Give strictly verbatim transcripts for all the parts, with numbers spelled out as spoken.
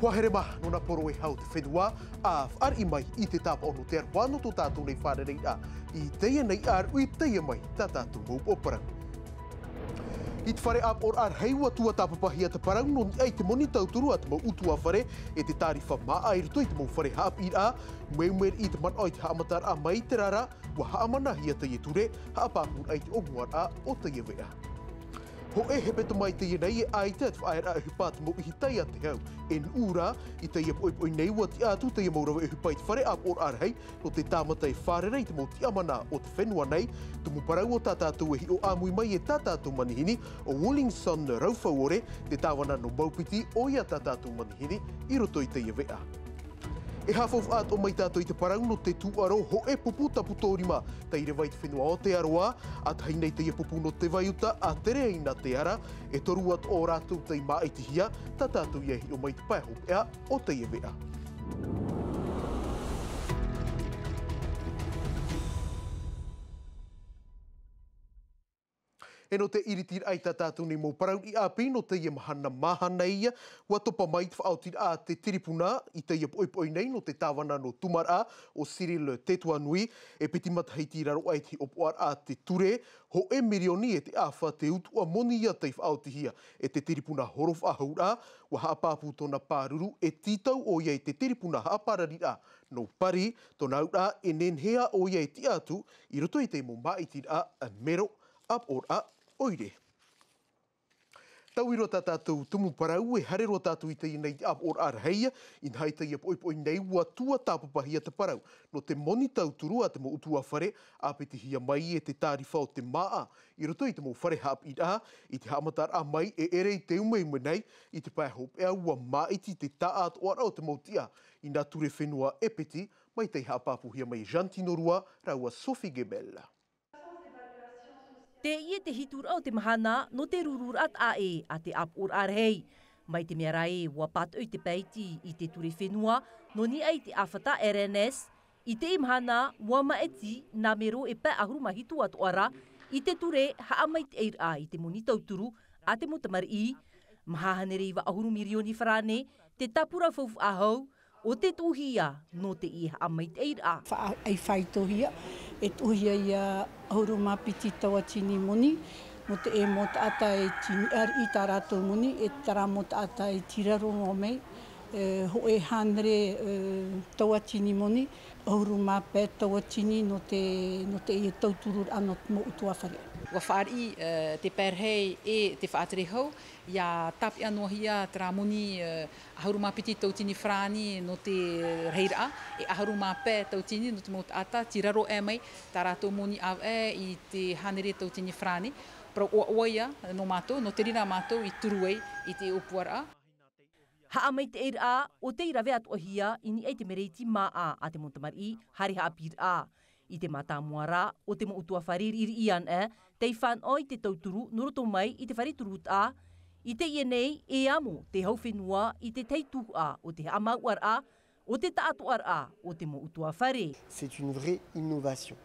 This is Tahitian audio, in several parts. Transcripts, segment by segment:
Pahere mā, nō nā poro e hau te fenua, a fāriʻi mai i te tāpaʻo nō te aroha nō tō tātou nei fārereiraʻa. I teie nei ʻāruʻi, teie mai tā tātou mau upoʻo parau. I te fare ʻāpoʻoraʻa rahi ua tuatāpapahia te parau nō niʻa i te moni tauturu a te mau ʻutuāfare e te tārifa māʻa i roto i te mau fare haʻapiʻiraʻa, mea mea i te manaʻo i te haʻamataraʻa mai te rara, ua haʻamanahia teie ture, haʻapāpūraʻa i te ʻōmuaraʻa o teie veʻa. Hōʻē hepetoma i teie nei e ʻaita te faʻaearaʻa ʻohipa te mau ʻihitai a te hau e nuʻu ra. I teie poʻipoʻi nei ua tiʻa atu teie mau rave ʻohipa i te fare ʻāpoʻoraʻa rahi nō te tāmata e fārerei i te mau tiʻamana o te fenua nei. Tumu parau o tā tātou e hiʻo ʻāmui mai e tā tātou manihini, o Williamson Raufauore, te tāvana nō Maupiti, ʻoia tā tātou manihini i roto i teie veʻa. E haʻafaufaʻa atoʻa mai tātou i te parau nō te tūʻaro hōʻē pupu tapu tōrima, tei reva i te fenua o Aotearoa, ʻa tahi nei teie pupu nō te vai uta, a Tereina Teara, e toru atoʻa o rātou tei māʻitihia, tā tātou ia hiʻo mai te pae hopeʻa o teie veʻa. E nō te ʻiritiraʻa i tā tātou nei mau parau ʻāpī nō teie mahana, mahana ia, ua topa mai te faʻaotiraʻa a te tiripuna i teie poʻipoʻi nei nō te tāvana nō Tumaraʻa, o Cyril Tetuanui, e piti matahiti i raro aʻe i te hiʻopoʻaraʻa a te ture, hōʻē mirioni e te ʻāfa te utuʻa moni ia tei faʻaotihia e te tiripuna horo faʻahouraʻa, ua haʻapāpū tōna pāruru e tītau ʻoia i te tiripuna haʻapārariraʻa nō Paris, tōna auraʻa e nehenehe ʻoia e tiʻa atu i roto i te mau māʻitiraʻa mero ʻāpoʻoraʻa ʻoire. Taui roa tā tātou tumu parau, e haere roa tātou i teie nei ʻāpoʻoraʻa rahi, inaha i teie poʻipoʻi nei ua tuatāpapahia te parau nō te moni tauturu a te mau ʻutuāfare, ʻāpitihia mai e te tārifa o te māʻa i roto i te mau fare haʻapiʻiraʻa, i te haʻamataraʻa mai e ʻere i te umeume nei, i te pae hopeʻa ua māʻiti te taʻatoʻaraʻa o te mau tiʻa i nā ture fenua e piti, mai tei haʻapāpūhia mai e Jantino Rua rāua Sophie Gebel. Teie te hituraʻa o te mahana nō te rururaʻa taʻa ʻē a te ʻāpoʻoraʻa rahi. Mai te mea ra ē ua pātoʻi te pae iti i te ture fenua nō niʻa i te ʻāfata R N S, i teie mahana ua māʻiti nā mero e pae ʻahuru mā hitu atoʻa ra i te ture haʻamaitaʻiraʻa i te moni tauturu a te mau tamariʻi. Maha hānere iva ʻahuru mirioni farāne te tāpura faufaʻa hau o te tuʻuhia nō teie haʻamaitaʻiraʻa. Faʻa-, ʻai faitohia, e tuʻuhia ia ʻahuru mā piti tauatini moni, nō teie mau taʻata e tini ariʻi tā rātou moni, e terā mau taʻata e tīraro noa mai, e, hōʻē hānere, e, tauatini moni, ʻahuru mā pae tauatini nō te, nō teie tautururaʻa nō te mau ʻutuāfare. Ua fāriʻi, e, te pae rahi e te faʻatere hau, ʻia tāpeʻa noa hia terā moni, e, ʻahuru mā piti tauatini farāne nō te rahiraʻa, e ʻahuru mā pae tauatini nō te mau taʻata, tīraro aʻe mai tā rātou moni ʻāvaʻe i te hānere tauatini farāne. Parau ʻoaʻoa ia nō mātou, nō te reira mātou i turu ai i te ʻōpuaraʻa. Haʻamaitaʻiraʻa o tei rave atoʻahia i niʻa i te mereti māʻa a te mau tamariʻi, haere haʻapiʻiraʻa. I te mātāmua ra, o te mau ʻutuāfare riʻiriʻi anaʻe, tei fānaʻo i te tauturu nō roto mai i te fare turutaʻa. I teie nei, e amo te hau fenua i te tahi tuhaʻa o te haʻamāuʻaraʻa, o te taʻatoʻaraʻa o te mau ʻutuāfare. C'est une vraie innovation.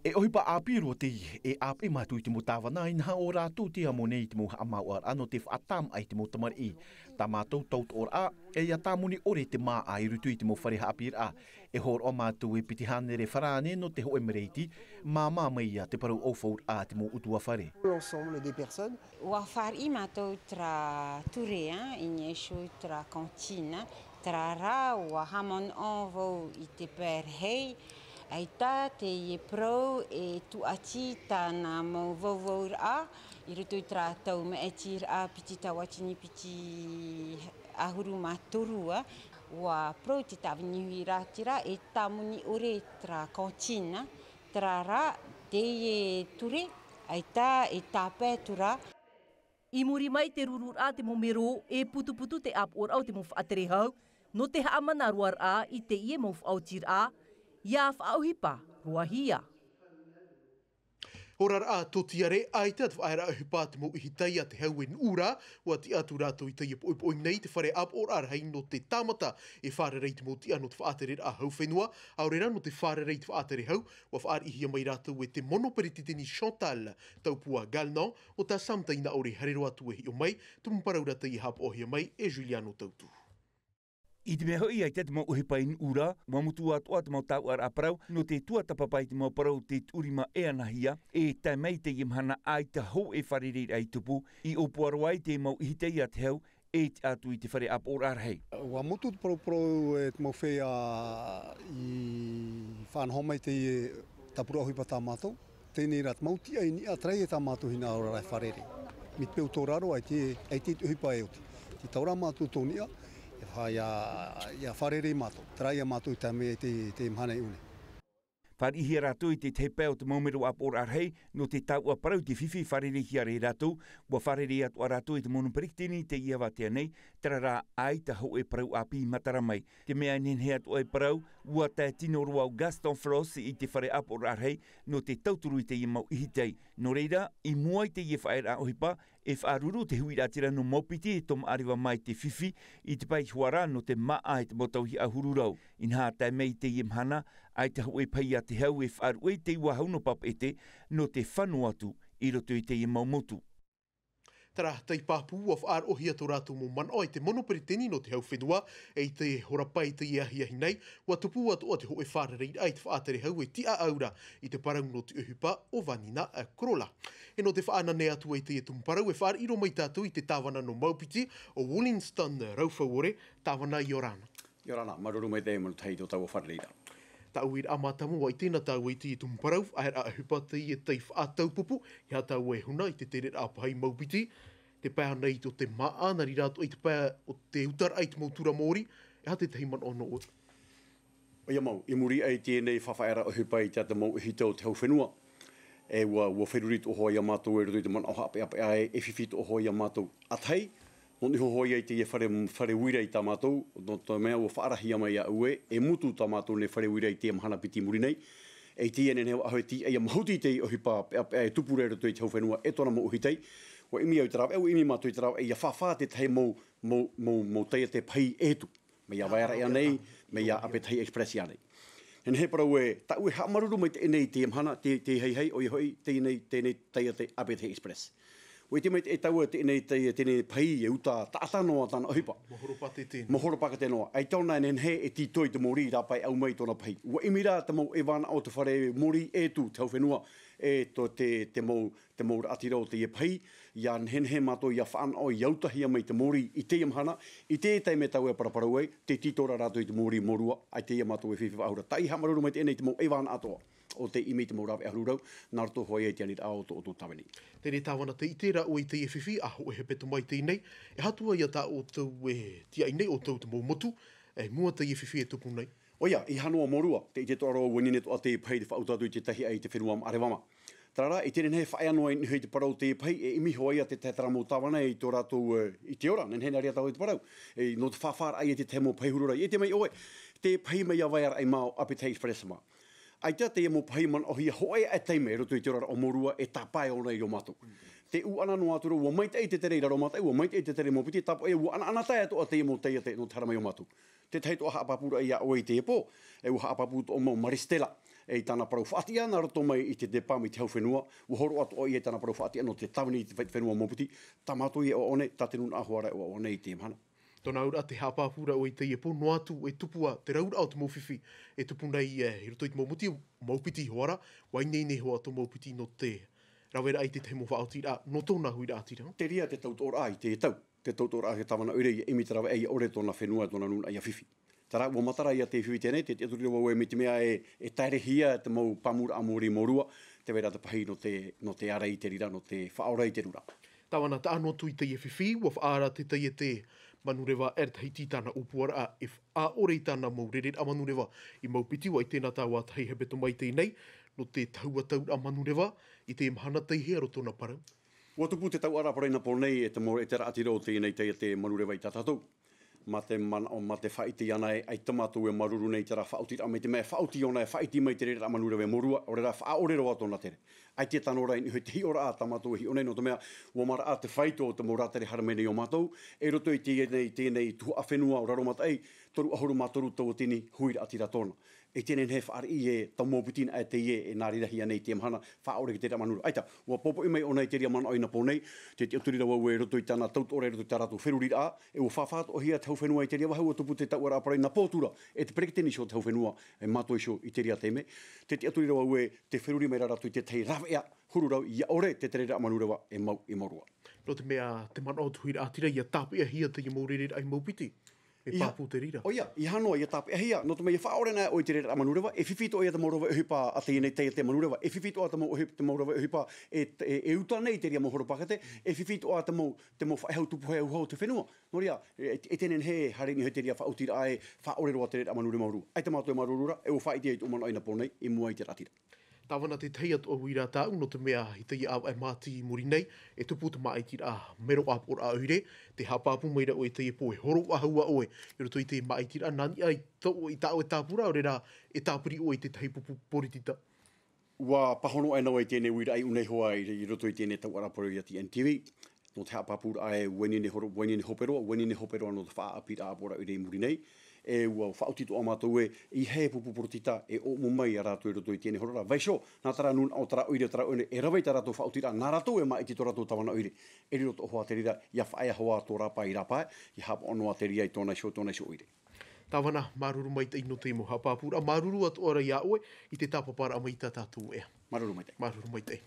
E ʻohipa ʻāpī roa teie, e ʻāpeʻe mātou i te mau tāvana, inaha ʻo rātou te amo nei i te mau haʻamāuʻaraʻa nō te faʻatāmaʻa i te mau tamariʻi. Tā mātou tautooraʻa, e ʻia tāmoni ʻore te māʻa i roto i te mau fare haʻapiʻiraʻa. E hōroʻa mātou e piti hānere farāne nō te hōʻē mereti, māmā mai ia te parau ʻaufauraʻa a te mau ʻutuāfare. L'ensemble des personnes. Ua fāriʻi mātou terā ture, hein, i niʻa iho terā cantine, terā rā, ua haʻamanaʻo vau i te pae rahi, ʻaita teie parau e tūʻati tāna mau vauvauraʻa, i roto i terā tau māʻitiraʻa piti tauatini piti ʻahuru mā toru, ua parau te tāvini huiraʻatira e tāmoni ʻore terā cantine, terā rā, teie ture, ʻaita e tāpae atu ra. I muri mai te rururaʻa te mau mero, e putuputu te ʻāpoʻoraʻa o te mau faʻatere hau, nō te haʻamanaʻo roa raʻa i teie mau faʻaotiraʻa, ʻia faʻaʻohipa roa hia. Oraraʻa tōtiare, ʻaita te faʻaearaʻa ʻohipa a te mau ʻihitai a te hau e nuʻu ra, ua tiʻa atu rātou i teie poʻipoʻi nei te fare ʻāpoʻoraʻa rahi nō te tāmata e fārerei i te mau tiʻa nō te faʻatereraʻa hau fenua, ʻaore rā nō te fārerei i te faʻatere hau, ua fāriʻihia mai rātou e te mono peretiteni Chantal Taupua Gallon, ʻo tā Sam Tainaʻore haere roa atu e hiʻo mai, tumu parau ra teie haʻapaʻohia mai e Juliano Tautu. I te mea hoʻi, ʻaita te mau ʻohipa i nuʻu ra, ʻua mutu atoʻa te mau tauʻaraʻa parau nō te tuatāpapa i te mau parau o te tuʻurima e anahia, e tae mai i teie mahana ʻaita hōʻē fārereiraʻa i tupu, i ʻōpua roa ai te mau ʻihitai a te hau, e tiʻa atu i te fare ʻāpoʻoraʻa rahi. ʻUa mutu te parauparau e te mau feiā i faʻanaho mai teie tāpura ʻohipa tā mātou. Teie nei rā te mau tiʻa i niʻa, terā ia tā mātou hinaʻaro ra e fārerei. Mai te peu tōraro, ʻaita, ʻaita te ʻohipa e oti. Tē tau ra mātou tō niʻa, e faʻa ia, ia fārerei mātou. Terā ia mātou i tae mai i te, te mahana i ʻō nei. Fāriʻihia rātou i te tahi pae o te mau mero ʻāpoʻoraʻa rahi, nō te tauʻa parau i te fifi e fārereihia ra e rātou, ʻua fārerei atoʻa rātou i te mono peretiteni i teie vātea nei, terā rā ʻaita hōʻē parau ʻāpī i matara mai. Te mea e nehenehe atoʻa e parau, ʻua tae tino roa ʻo Gaston Flosse i te fare ʻāpoʻoraʻa rahi nō te tauturu i teie mau ʻihitai. Nō reira, i mua i teie faʻaearaʻa ʻohipa, e faʻaruru te huiraʻatira nō Maupiti e tomaʻareva mai te fifi i te pae hoʻi ra nō te māʻa e te mau tauihaʻa huru rau. Inaha, tae mai i teie mahana, ʻaita hōʻē pahi a te hau e faʻaruʻe i te uāhu nō Papeʻete nō te fano atu i roto i teie mau motu. Terā tei pāpū, ʻua faʻaroʻohia tō rātou mau manaʻo e te mono peretiteni nō te hau fenua, e i te hora pae i teie ahiahi nei, ʻua tupu atoʻa te hōʻē fārereiraʻa i te faʻatere hau e tiʻa aura i te parau nō te ʻohipa o Vanina Korola. E nō te faʻananea atu i teie tumu parau, e fāriʻi roa mai tātou i te tāvana nō Maupiti, ʻo Williamston Raufauore. Tāvana, ʻia ora na. ʻIa ora na, māuruuru maitaʻi e Manuhatahi i tō tāua fārereiraʻa. Tāʻu uiraʻa mātāmua, ʻua ʻite na tāua i teie tumu parau, faʻaearaʻa ʻohipa teie tei faʻataupupū, e aha tāua e huna i te tereraʻa pahi Maupiti, te pae ānei o te māʻa, nā reira atoʻa i te pae o te utaraʻa i te mau tura mōrī, e aha te tahi manaʻo nō ʻoe? ʻOia mau, i muri aʻe i teie nei faʻaearaʻa ʻohipa i te mau ʻihitai o te hau fenua, e ʻua, ʻua feruri atoʻa hoʻi ia mātou i roto i te manaʻo haʻapeʻapeʻa, e, e fifi atoʻa hoʻi ia mātou. ʻA tahi, nō niʻa hoʻi i teie fare, fare uira i tā mātou, nō te mea ʻua faʻarahia mai iāʻu ē, e mutu tā mātou nei fare uira i teie mahana piti i muri nei. E i teie nei, nehenehe ʻaʻe e tiʻa ia mahuti i te ʻohipa peʻapeʻa e tupu ra i roto i te hau fenua e tōna mau ʻihitai. ʻUa ʻimi au i te rāveʻa, ʻua ʻimi mātou i te rāveʻa, ʻia fāfā te tahi mau, mau, mau, mau taiete pahi ʻē atu. Mai iā Vaea Raʻi ānei, mai iā Apetahi Express ānei. Nehenehe e parau ē, tāʻu e haʻamāuruuru maitaʻi nei i teie mahana, te, te haihai, ʻoia hoʻi, teie nei, teie nei taiete Apetahi Express. ʻUa ʻite maitaʻi tāua teie nei, teie, teie nei pahi e uta taʻata noa tāna ʻohipa. Mau horopākete noa. Mau horopākete noa. ʻAita ʻōna e nehenehe e tītau i te mōrī i rāpae au mai i tōna pahi. ʻUa ʻimi rā te mau e vānaʻo o te fare mōrī ʻē atu, te hau fenua, e tō te, te mau, te mau raʻatira o teie pahi, ʻia nehenehe mātou ʻia fānaʻo, ʻia utahia mai te mōrī i teie mahana, i te taime tāua e paraparau ai, tē tītau ra rātou i te mōrī mōrua, ʻaita ia mātou e fifi faʻahou ra. Tāʻu e haʻamāuruuru maitaʻi nei i te mau e vānaʻo atoʻa o tei ʻimi i te mau rāveʻa huru rau, nā roto hoʻi i te aniraʻa o tō, o tō tāvini. Teie tāvana, tē ʻite ra ʻoe i teie fifi, ʻa hōʻē hepetoma i teie nei, e aha atu ā ia tā ʻoutou e tiʻa i nei, ʻoutou te mau motu, i mua i teie fifi e tupu nei? ʻOia, ʻeiaha noa mōrua, tē ʻite atoʻa ra vau, ʻua nini atoʻa teie pahi tei faʻauta atu i te tahi aʻe i te fenua Maʻareva mā. Terā rā, i te nehenehe e faʻaea noa i niʻa i te parau o teie pahi, e ʻimi hoʻi ia te tahi terā mau tāvana i tō rātou, e, i te ora, nehenehe nā reira tāua i te parau, e, nō te fāfāraʻa ia te tahi mau pahi huru rau. ʻIte mai ʻoe, te pahi mai iā Vaea Raʻi mā ʻo Apetahi Express mā. ʻAita teie mau pahi manaʻohia hōʻē aʻe taime i roto i te oraraʻa o mōrua e tāpae ʻōna i ō mātou. Te ʻuʻana noa atu ra, ʻua maitaʻi te tere i Raromataʻi, ʻua maitaʻi te tere i Maupiti, tāpaʻo ē, ʻua ʻanaʻanatae atoʻa teie mau taiete nō te haere mai ō mātou. Te tahi atoʻa haʻapāpūraʻa iā ʻoe i teie pō, e ʻua haʻapāpū atoʻa mau Maristela, e i tāna parau faʻatiʻa nā roto mai i te depā mai te hau fenua, ʻua hōroʻa atoʻa ia i tāna parau faʻatiʻa nō te tāvini i te fe-, fenua Maupiti, tā mātou ia ʻoaʻoa nei, tā te nūnaʻa hoʻi ra e ʻoaʻoa nei i teie mahana. Tōna auraʻa, tē haʻapāpū ra ʻoe i teie pō, noa atu e tupu ā te rauraʻa o te mau fifi e tupu nei, e, i roto i te mau motu, Maupiti hoʻi ra, ʻua ineine hoʻi ā tō Maupiti nō te raveraʻa i te tahi mau faʻaotiraʻa, nō tōna huiraʻatira. Terā ia te tautoʻoraʻa i teie tau. Te tautoʻoraʻa e tāvana ʻoire ʻia ʻimi te rāveʻa ʻia ʻore tōna fenua, tōna nūnaʻa ʻia fifi. Terā, ʻua matara ia te fifi teie nei, tē, tē tiʻaturi ra vau ē, mai te mea e, e taerehia te mau pāmuraʻa mōrī mōrua, tē vai ra te pahi nō te, nō te ārai i te reira, nō te faʻaora i te reira. Tāvana, taʻa noa atu i teie fifi, ʻua faʻaara te taiete Manureva Air Tahiti i tāna ʻōpuaraʻa, e faʻaʻore i tāna mau rereraʻa manureva i Maupiti, ʻua ʻite na tāua tahi hepetoma i teie nei, nō te tahua tauraʻa manureva, i te mahana teie, e aha tōna parau? ʻUa tupu te tauʻaraʻa parau i nā pō nei, e te mau, e te raʻatira o teie nei taiete manureva i tā tātou. Mā te manaʻo, mā te faʻaʻite ānei, ʻaita mātou e māuruuru nei i terā faʻaotiraʻa, mai te mea e faʻaoti ʻōna, e faʻaiti mai te rereraʻa manureva e mōrua, ʻaore rā e faʻaʻore roa tōna tere. ʻAita e tano ra i niʻa i te hiʻoraʻa tā mātou e hiʻo nei, nō te mea, ʻua maraʻa te faito o te mau rātere haere mai nei ō mātou, e roto i teie nei, teie nei tuhaʻa fenua o Raromataʻi, toru ʻahuru mā toru tauatini huiraʻatira tōna. E teie nei fāriʻi e tau mau piti nā ʻae teie e nā reira hia nei te mahana, faʻaʻore ki te rāmanuraʻa. ʻAita, ʻua popoʻi mai ʻōna i te reira manaʻo i nā pō nei, te tiʻaturi rā vau e roto i tāna tautoʻoraʻa i roto i tā rātou feruriraʻa, e ʻua fāfā atoʻa hia te hau fenua i te reira vāhi ʻua tupu te tauʻaraʻa parau i nā pō atu ra, e te peretiteni iho o te hau fenua, e mātou iho i te reira taime, te tiʻaturi rā vau e te feruri mai rā rātou i te tahi rāveʻa, huru rau, ʻia ʻore te tere rāmanuraʻa e mau i maurua. Nō te mea, te manaʻo o te huiraʻatira, ʻia tāpeʻahia teie mau rereraʻa i mau piti. E pāpū te reira. ʻOia, ʻia hānoa, ʻia tāpeʻahia, nō te mea ʻia faʻaʻore nā ʻoe i te rereraʻa manureva, e fifi atoʻa ia te mau rave ʻohipa a teie nei taiete manureva, e fifi atoʻa te mau ʻohi-, te mau rave ʻohipa, e, e, e uta nei i te reira mau horo pākete, e fifi atoʻa te mau, te mau faʻehau tupu hau o te fenua. Nō reira, e, e, e teie nei e haere i niʻa i te reira faʻaotiraʻa e faʻaʻore roa te rereraʻa manureva maurua. ʻAita mātou e māuruuru ra, e ʻua faʻaʻite ai tō manaʻo i nā pō nei, i mua i te raʻatira. Tāvana, te tahi atu ʻoe i rā tāʻu, nō te mea i teie ʻāvaʻe māti i muri nei, e tupu te māʻitiraʻa mero ʻāpoʻoraʻa ʻoire, tē haʻapāpū mai ra ʻoe i teie pō e hōroʻa hau ā ʻoe, i roto i te māʻitiraʻa, nā niʻa i tō, i tā ʻoe tāpura, ʻaore rā, e tāpiri ʻoe i te tahi pupu poritita. ʻUa pāhono aʻe nā vau i teie uiraʻa i ʻō nei hoʻi i, i roto i teie tauʻaraʻa parau ia T N T V. Nō te haʻapāpūraʻa e ʻua ineine horo-, ʻua ineine hope roa, ʻua ineine hope roa nō te faʻaʻāpīraʻa ʻāpoʻoraʻa ʻoire i muri nei. E ʻua faʻaoti atoʻa mātou ē, i hea pupu poritita e ʻōmua mai ia rātou i roto i teie hororaʻa. Vaiiho, nā terā nūnaʻa, terā ʻoire, terā ʻoire, e rave i tā rātou faʻaotiraʻa, nā rātou e māʻiti tō rātou tāvana ʻoire. E riro atoʻa hoʻi te reira, ʻia faʻaea hoʻi tō rāpae i rāpae, ʻia haʻapaʻo noa te reira i tōna iho, tōna iho ʻoire. Tāvana, māuruuru maitaʻi nō te mau haʻapāpūraʻa, māuruuru atoʻa ra ia ʻoe i te tāpaparaʻa mai i tā tātou ea. Māuruuru maitaʻi. Māuruuru maitaʻi.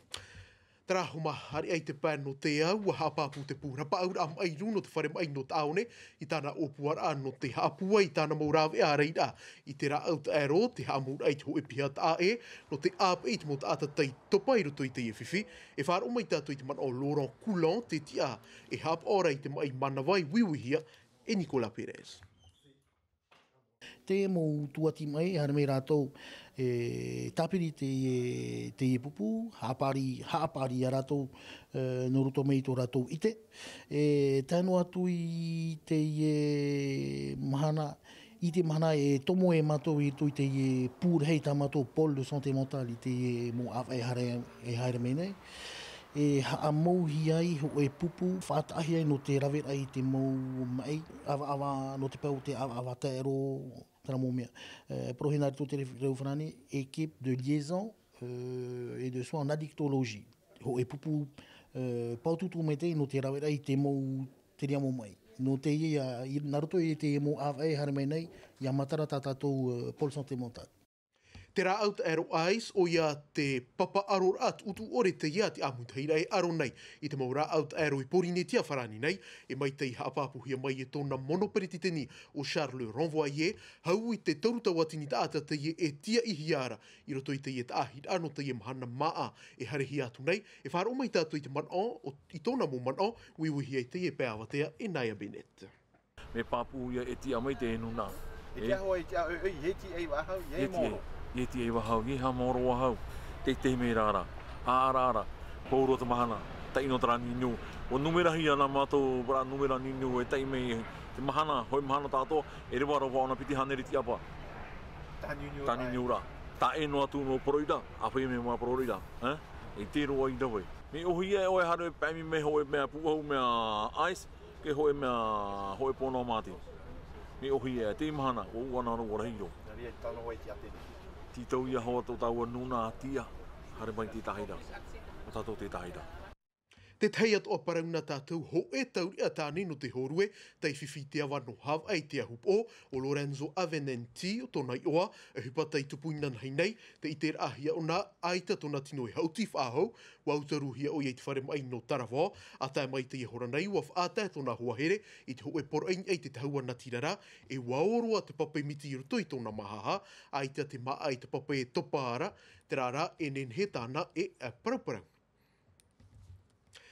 Terā hoʻi, haere ai te pae nō te au, ʻua haʻapāpū te pū rapaʻauraʻa maʻi rū nō te fare maʻi nō Taʻaone, i tāna ʻōpuaraʻa nō te haʻapūai i tāna mau rāveʻa ʻārairaʻa, i te rāʻau taʻero, te haʻamouraʻa i te hōʻē piha taʻa ʻē, nō te ʻāpeʻe i te mau taʻata tei topa i roto i teie fifi, e faʻaroʻo mai tātou i te manaʻo o Laurent Coulon, te tiʻa e haʻapaʻo ra i te maʻi manavai uiuihia, e Nicolas Pérez. Te mau tuati maʻi, e haere mai rātou, e tāpiri teie, teie pupu, haʻapāri, haʻapāri ia rātou, e, nō roto mai i tō rātou ʻite. E tae noa atu i teie mahana, i te mahana e tomo e mātou i roto i teie pū rahi tā mātou pôle de santé mentale i teie mau ʻāvaʻe e haere, e haere mai nei. E haʻamauhia ai hōʻē pupu, faʻataʻahia ai nō te raveraʻa i te mau maʻi, ʻavaʻava nō te peu o te ʻavaʻava taʻero, terā mau mea. E, parauhia nā roto i te reo farāni, équipe de liaison, e, et de soins en addictologie. Hōʻē pupu, e, paotūtū maitaʻi nō te raveraʻa i te mau, te reira mau maʻi. Nō teie, ia, i, nā roto i te mau ʻāvaʻe e haere mai nei, ʻia matara tā tātou, e, pôle santé mentale. Te rāʻau taʻero ice, ʻoia te papa ʻaroraʻa tuʻutuʻu ʻore teie a te ʻāmuitahiraʻa e ʻaro nei i te mau rāʻau taʻero i Pōrīnetia farāni nei, e mai tei haʻapāpūhia mai e tōna mono peretiteni ʻo Charles Renvoyer, hau i te toru tauatini taʻata teie e tiaʻihia ra i roto i teie taʻahiraʻa nō teie mahana māʻa e haerehia atu nei, e faʻaroʻo mai tātou i te manaʻo, o, i tōna mau manaʻo, uiuihia i teie pae avatea e Naya Bennett. Mea pāpū ia e tiʻa mai te nūnaʻa. E tiʻa hoʻi, e tiʻa ʻoiʻoi, e tiʻa i vāhau, e mōro. E tiʻa i vāhau, e haʻamōro vāhau. Teitei mea rā, ʻaʻara, ʻaʻara. Pauroa te mahana, taʻi noa terā niuniu. ʻUa numerahia nā mātou, rā numera niuniu, e taʻi mai te mahana, hōʻē mahana tātou, e reva ra vau ʻōna piti hānere tiʻapa. Taʻi niuniu rā. Taʻi noa atu nō poroʻi ra, ʻāfaʻi mai mā poroʻi ra, e? E te roa i rave. Mea ʻōhie ʻoe haere paʻimi mai hōʻē mea pūʻohu mea ice, Ke hōʻē mea, hōʻē pō nō mātou. Mea ʻōhie, teie mahana, ʻua ʻū ana roa rahi roa. Nā reira, tano ai te ʻāpene. Tītau ia hoʻi tō tāua nūnaʻa tiʻa, haere mai te tahi ra. ʻO tātou te tahi ra. Te tahi atoʻa parau nā tātou hōʻē taureʻa tāne nō te hōrue, tei fifi i te ava nō Havaʻai i te ahupoʻo, ʻo Lorenzo Avenanti, ʻo tōna iʻoa, e ʻohipa tei tupu inanahi nei, tē ʻiteraʻahia ʻōna, ʻaita tōna tino e haʻuti faʻahou, ʻua ʻautaruhia ʻoia i te fare maʻi nō Taravao, ʻa tae mai i teie hora nei, ʻua faʻatae tōna hoa here i te hōʻē poroʻi i niʻa i te tahua natirara, e ʻua ō roa te pape miti i roto i tōna māhaha, ʻaita te māʻa i te pape e topa ra, terā rā, e nehenehe tāna e, e paraparau.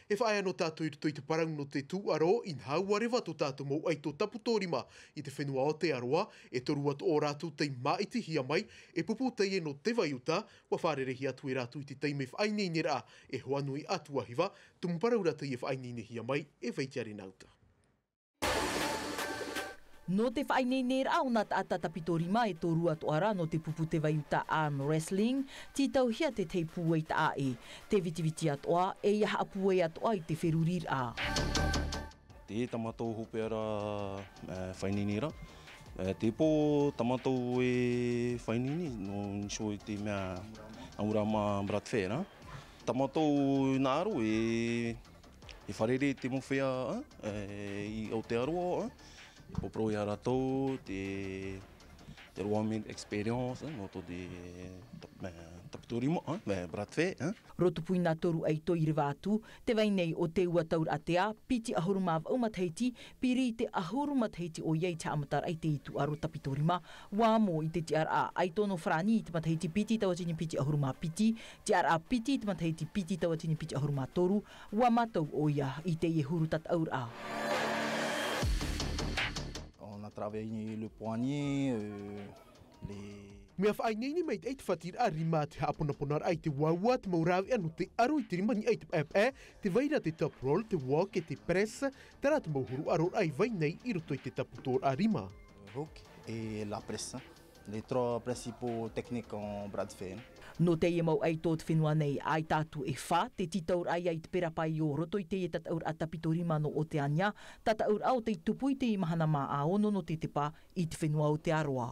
E faʻaea noa tātou i roto i te parau nō te tūʻaro, inaha ʻua reva tō tātou mau ʻaito taputōrima i te fenua o Aotearoa, e toru atoʻa rātou tei māʻitihia mai, e pupu teie nō te vai uta, ʻua fārerei atu e rātou i te taime faʻaineineraʻa e hoʻi nui atu ā hiva, tumu parau rā teie e faʻaineinehia mai e Vaitiare Nauta. Nō te faʻaineineraʻa o nā taʻata tapitōrima e toru atoʻa ra nō te pupu te vai uta arm wrestling, tītauhia te tahi pūai taʻa ʻē, te vitiviti atoʻa, e ʻia haʻapūai atoʻa i te feruriraʻa. Teie tā mātou hopeʻa ra, e, faʻaineine ra, E, te pō, tā mātou e fāʻinini, nō niʻa i te mea, ʻamu ra mā Bradford, a. Tā mātou nā aro e, e fārerei te mau feiā, a, e, i Aotearoa, a. E pōporo ia rātou te, te roa mea experience, a, nō tō te tap-, e, taputō rima, a, e, Bradford, a. Rō tupu i nā toru ʻaito i reva atu, tē vai nei ʻo te ua tauraʻa tea, piti ʻahuru mā vaʻu matahiti, piri i te ʻahuru matahiti ʻoia i te haʻamataraʻa i te tūʻaro taputō rima, ua amo i te tiʻaraʻa ʻaito nō Farāni i te matahiti piti tauatini piti ʻahuru mā piti, tiʻaraʻa piti i te matahiti piti tauatini piti ʻahuru mā toru, ua mātau ʻoia i teie huru tataʻuraʻa. On a travaillé le poignet, euh, les Mea faʻaineine maitaʻi te faʻatīraʻa rima a te haʻaponaponaraʻa i te uaua, te mau rāveʻa nō te aro i te rima niʻa i te paʻepaʻe, tē vai ra te top roll, te wok e te press, terā te mau huru aroraʻa i vai nei i roto i te taputōraʻa rima. Hook et la presse, les trois principaux techniques en bras de fer. Nō teie mau ʻaito o te fenua nei, ʻaita atu e fā te tītauraʻa ia i te pērā paʻi ʻo roto i teie tataʻuraʻa taputō rima nō Oteania, tataʻuraʻa ʻo tei tupu i te mahana mā ʻa ono nō te tepa i te fenua o Aotearoa.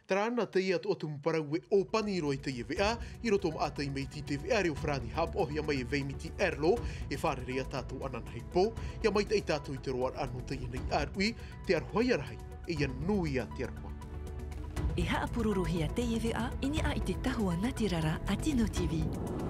Terā na teie atu atu mau parau e ʻōpani roa i teie veʻa, i roto maʻa tei mai i te veʻa reo Farāni haʻapaʻohia mai e Veimiti Erlo, e fārerei ia tātou ananahi pō, ia maitaʻi tātou i te roaraʻa nō teie nei ʻāruʻi, te aroha ia rahi, e ia nui ā te aroha. E haʻapurorohia teie veʻa, i niʻa i te tahua nātirara a Tino T V.